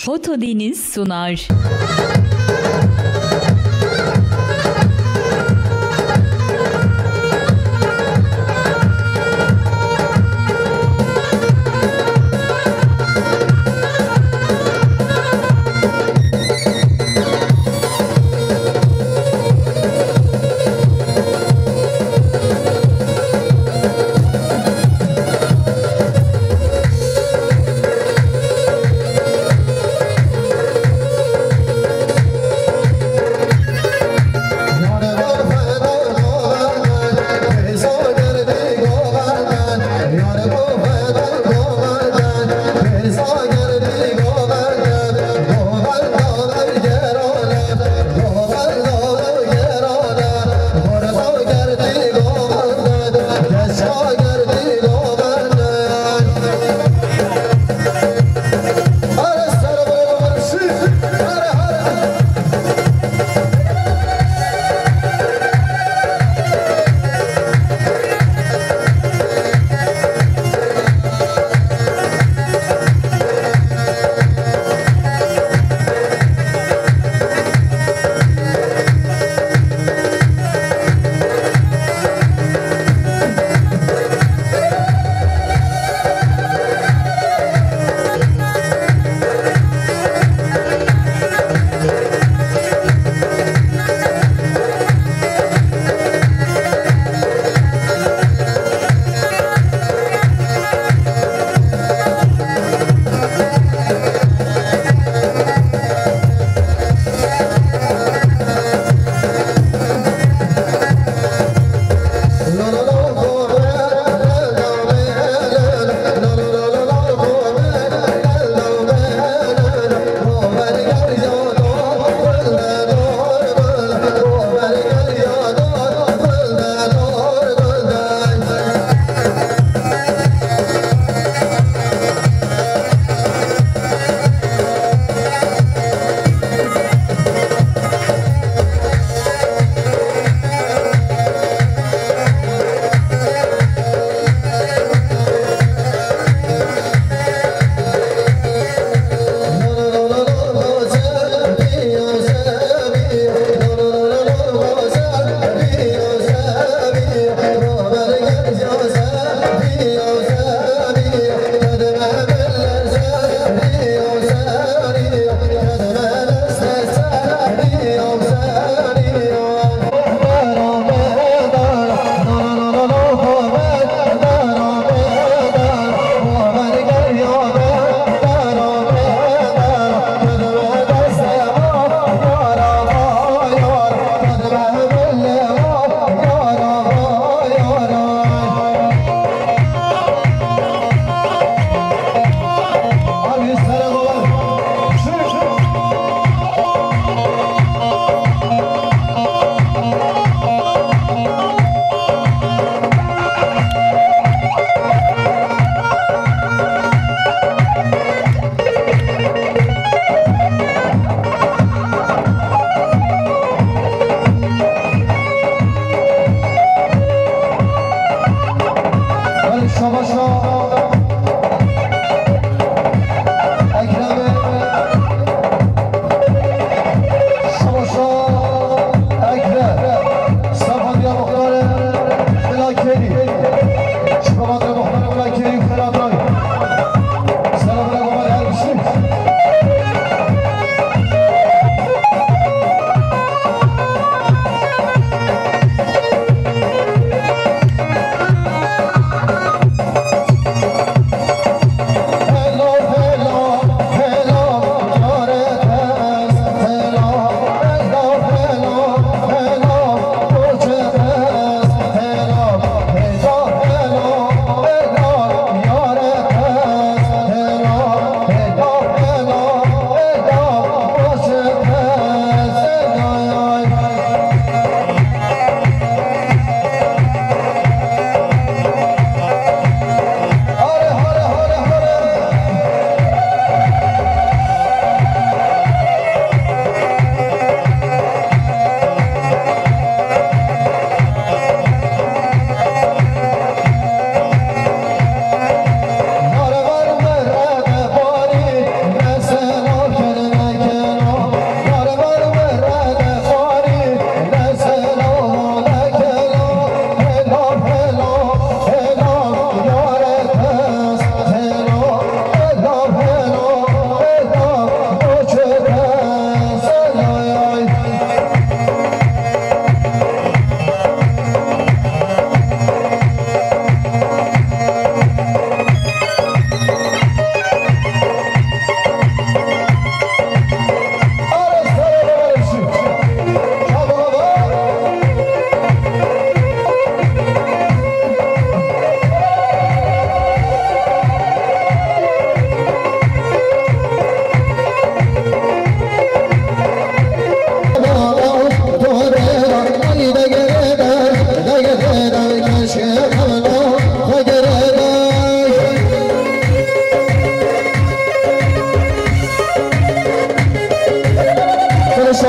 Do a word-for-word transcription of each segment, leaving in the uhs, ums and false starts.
Foto Deniz sunar.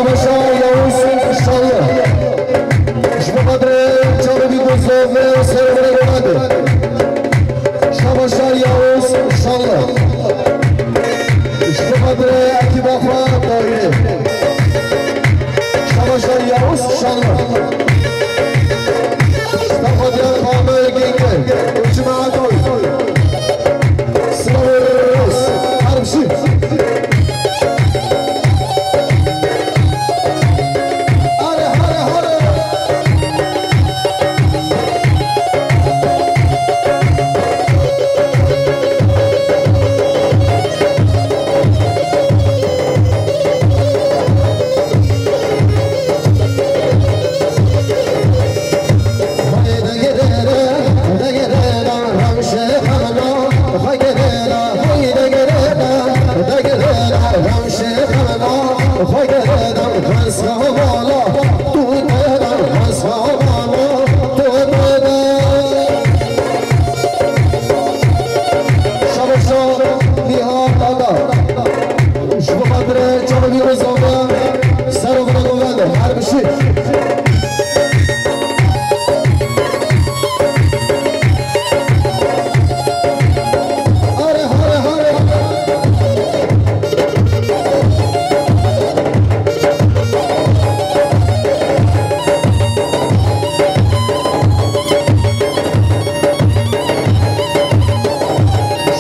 Şabaşa Yavuz Şanlı. Ji bo xatirê çavê wî ku zaf e, ser û vira gora de. Şabaşa Yavuz Şanlı. Ji bo xatirê ekîba xwe dayî. Şabaşa Yavuz Şanlı. Ji bo xatirê Kamil Genge. Cemaat oy. Silav û rêz. Her bijî. Şabaşa Nihat Aga. Ji bo xatirê çavê wî ku zaf e, ser û vira gora de. Her bijî.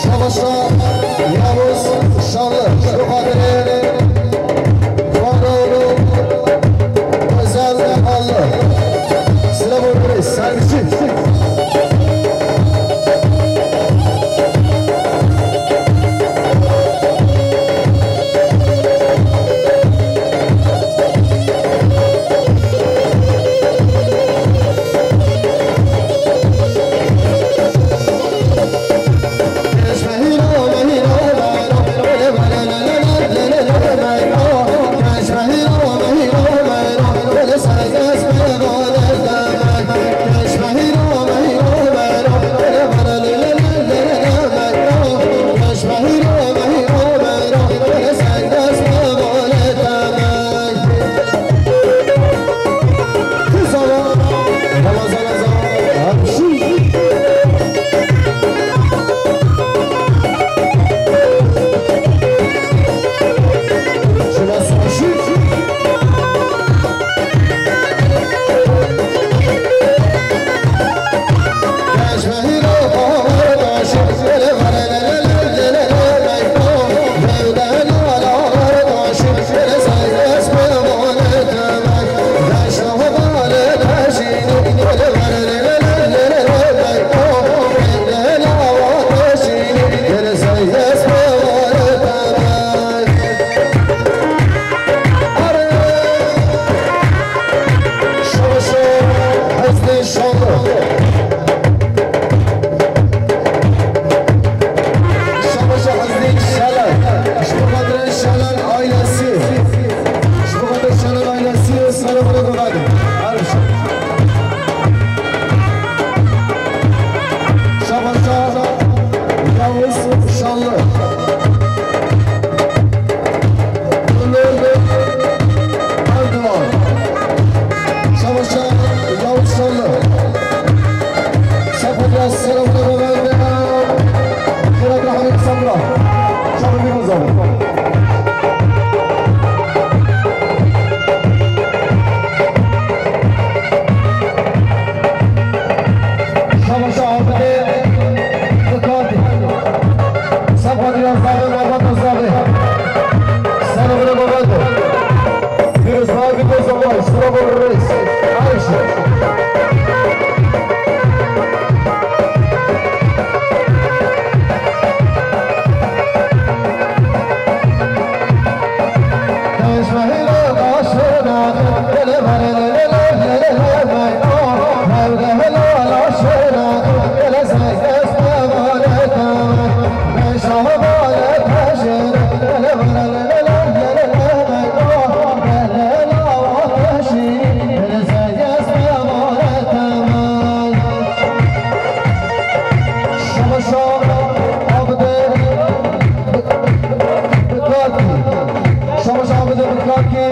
Şabaşa Yavuz Şanlı. Ji bo xatirê Faraoğlu Özel Ballı. Silav û rêz. Ser bijî. Şabaşa Hezrî Şalan, ji bo xatirê Şalan ailesi, ji bo xatirê Şalan ailesi, selamet ve güven. Her bir şey. Şabaşa Yavuz Şanlı. Erdoğan. Şabaşa Yavuz Şanlı. Şabaşa Selahattin Ömer ve Murat Rahmi Samra. Şabaşa Yavuz Şanlı. Şabaşa Ahmet'e dikkat. Safa diyan zaten, Ahmet zaten. Sen öbüre bakalım. Pîrozbahî bike zomay, sira bo reis. Ayşe. Şabaşa Abdê Bikakî. Şabaşa Abdê Bikakî.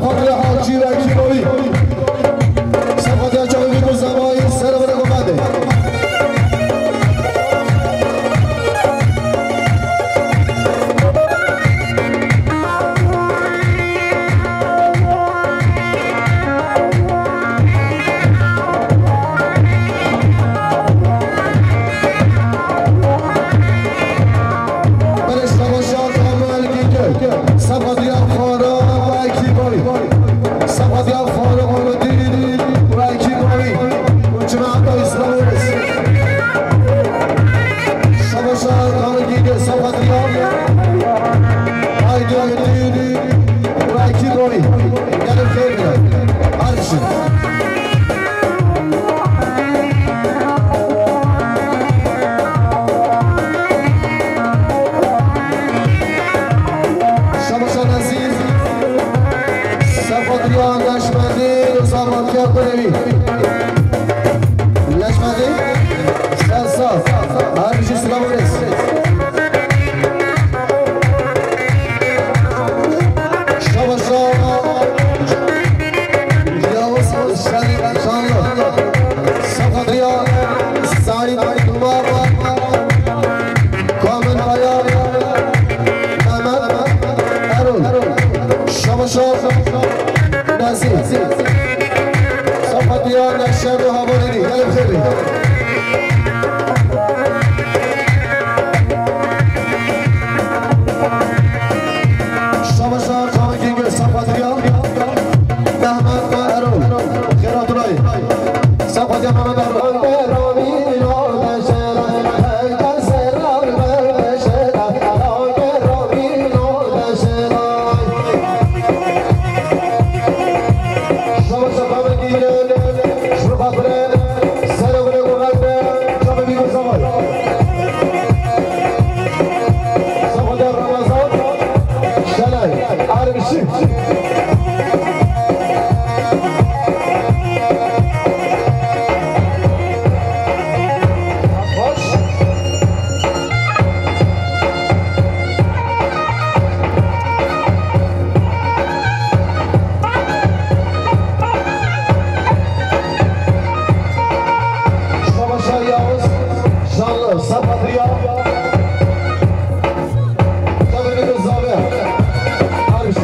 Hacî Wekî Bawî. Sefatiya çavê ku zemayî ser vire ku bade. Belê şebaşa Kamil Gîgir. Sefatiya Fara Wekî Bawî. Sefatiya Fara Ahmetî Wekî Bawî. Û çima heta Îslam Oğuz. Şebaşa Kamil Gîgir. Sefatiya Aydemî Wekî Bawî. Gelin xêr bînin. Her şey. Şebaşa Nezîr, Sefatiya Neşmedî, Sefatiya Kurevî. Neşmedî, ser sağ. Her bir şey sıra var. Şebaşa Yavuz Şerîf Şanlı. Sefatiya Saîd Duvar. Kamil Aya. Mehmet Erol. Şebaşa Nezîr. Sefatiya Neşe ve Havarî. Gelin xêrî. Şebaşa Kamil Gîgir, Sefatiya Mehmet Erol. Xêr hatî. Sefatiya Mehmet Erol. Şebaşa Kamil Gîgir. Şunu xatirê. Sefatiya Mehmet Erol. Sefatiya Ramazan Şelay, Erbişî. Baş. Şebaşa Yavuz Şanlı, Sefatiya. Tabii bir de Zabe. Hadi bir şey.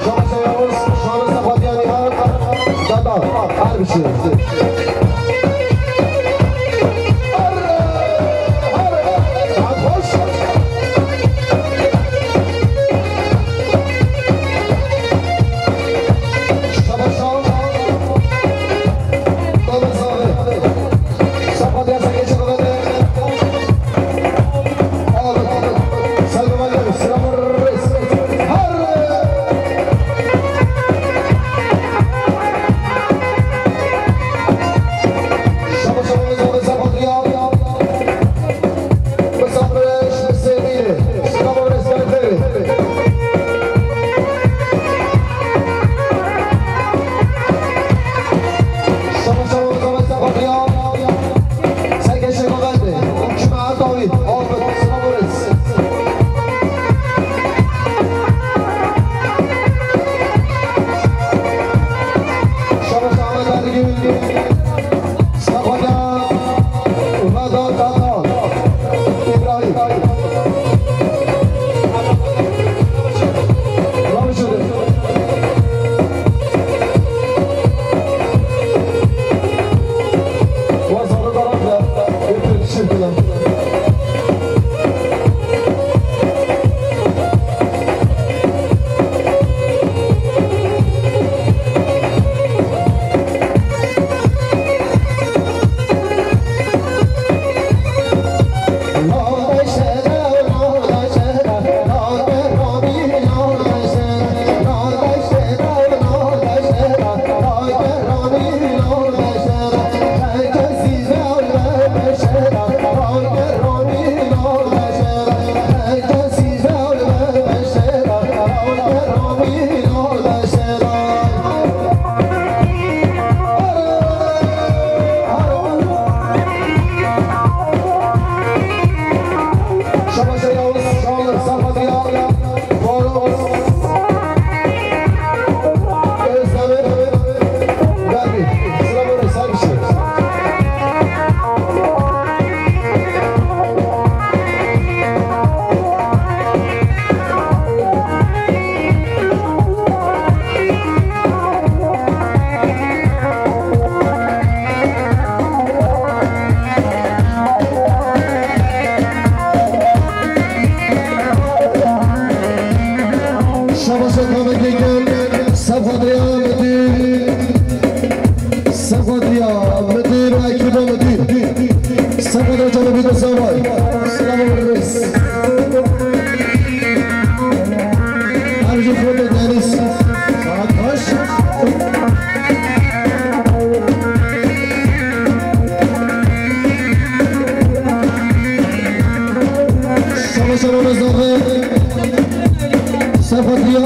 Şebaşa Yavuz Şanlı, Sefatiya Nihat. Dada. Hadi bir şey. Xwedê canê bî dest û çavê. Selam û rêz. Her jî foto Deniz. Saet baş. Şaba şaba mezave. Sefatriya.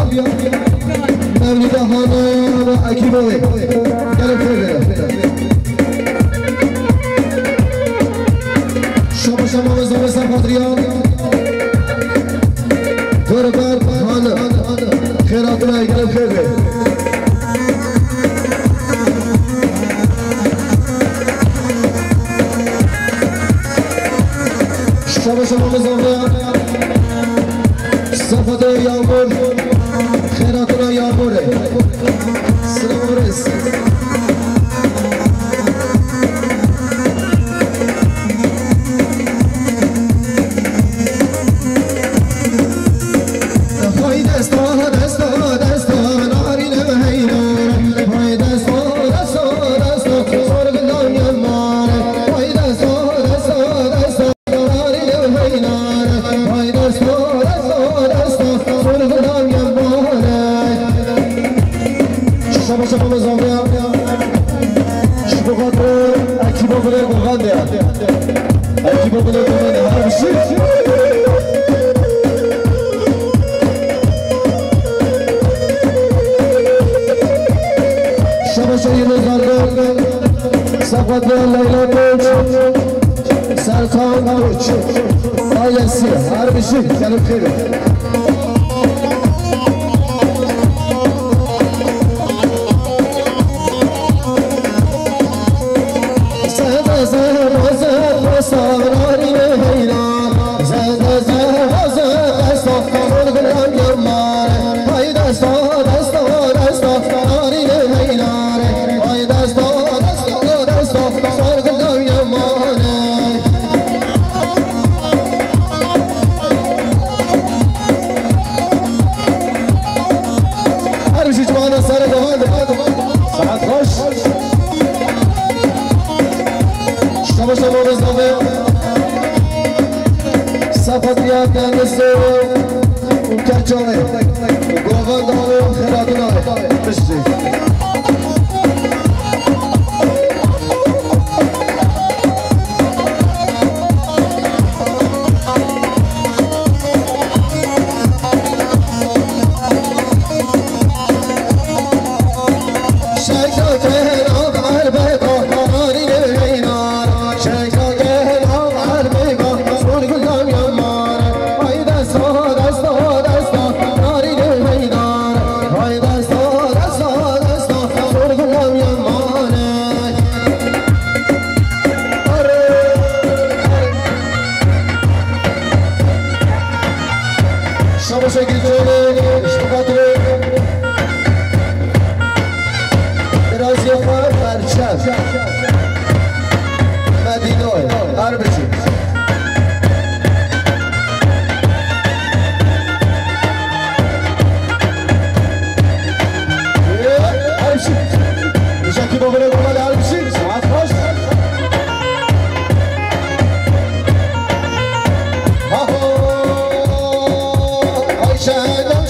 Mevlîda Hanê ve ekîbê wê. Gelin xêr verin. Şaba şaba mezave Sefatriya. Gurbet Hanê. Xêr hatina, gelin xêr verin. Şaba şaba mezave. Sefadê Yağmur. Xêr hatina Yağmurê. Selam û rêz. Hay desta, desta, desta, narîne ve heyran. Hay desta, desta, desta, sorgulan yaman. Hay desta, desta, desta, narîne ve heyran. Hay desta, desta, desta, sorgulan yaman. Şaba şaba mezave. Ji bo xatir ekîba Gulê Gulxan de. Ekîba Gulê Gulxan de. Her bir şey. Şaba şaba Yunus Zargar. Sefatriya Leyla Koç. Serkan Koç. Ailesi. Her bir şey. Gelip kıymet. Her bir şey cumana sare devam. Saat baş. Şaba şaba mezave. Sefatriya Deniz û Keçanê. Govend Hanê, xêr hatina. Piştî. Şabaşa Gülçoğlu, işte Batur'u. Biraz yakar, perçem. Medinoy, Erbici. Erbici. Jackie Bovere, Erbici. Saat baş. Aho, Ayşe.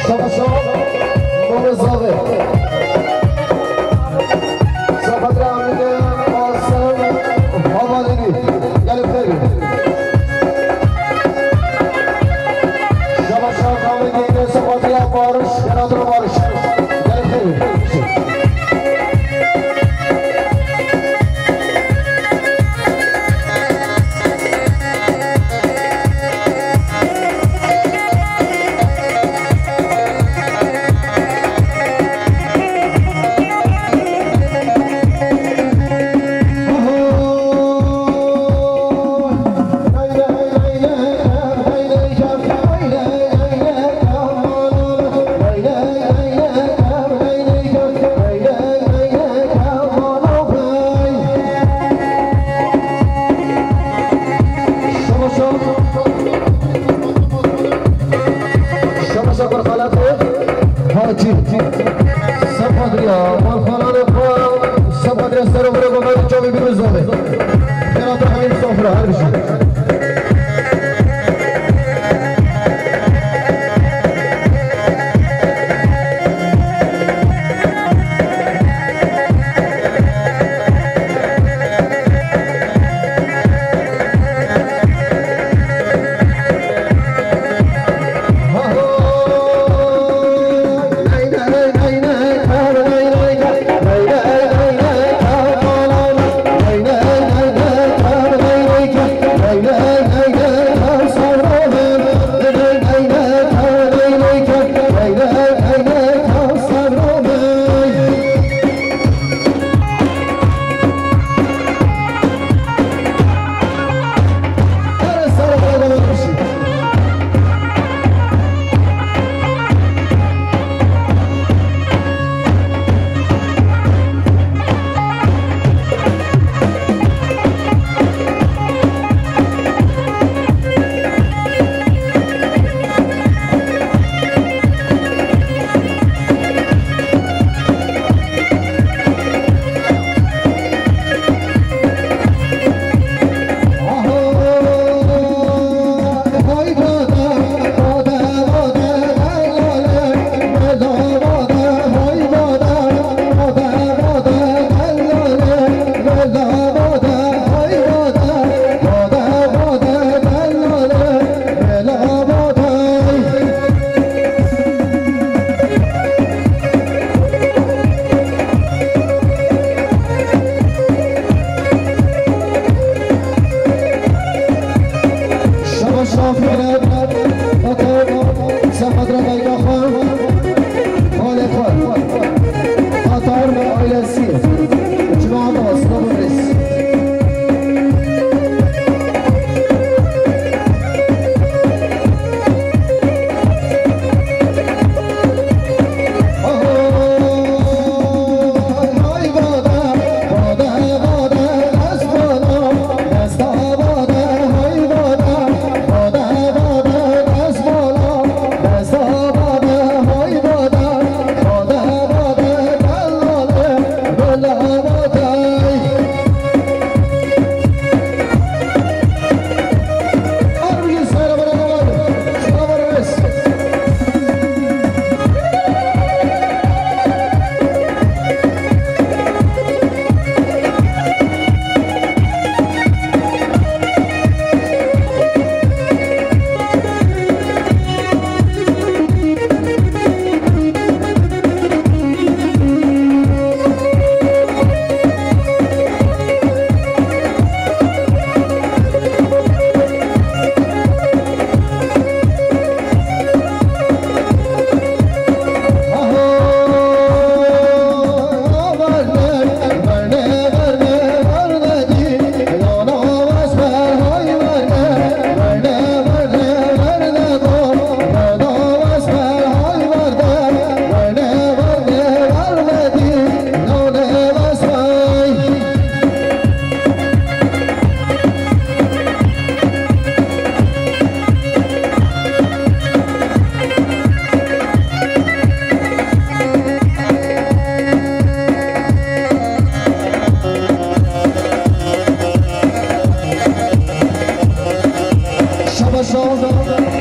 Şabaşa, Mame Zavê. Şabaşa Amine, Asım, Havalini. Gelip verin. Şabaşa Kamil Yenge, Şabaşa Barış, Berat'ın Barış. Gelip verin. Şabaşa Kurxalatê Hacî. Sepadriya Kurxalanê xwe, sepadriya ser û vir û goverê çavê bîr û zavê. Xêrata hemî sofra, her bijî. Şabaş Fikret, Atar, Sefadra Dayka Xan, Xalê Xan, Atar ailesi, Cuma Abbas, Robert Reis. Sağ olun.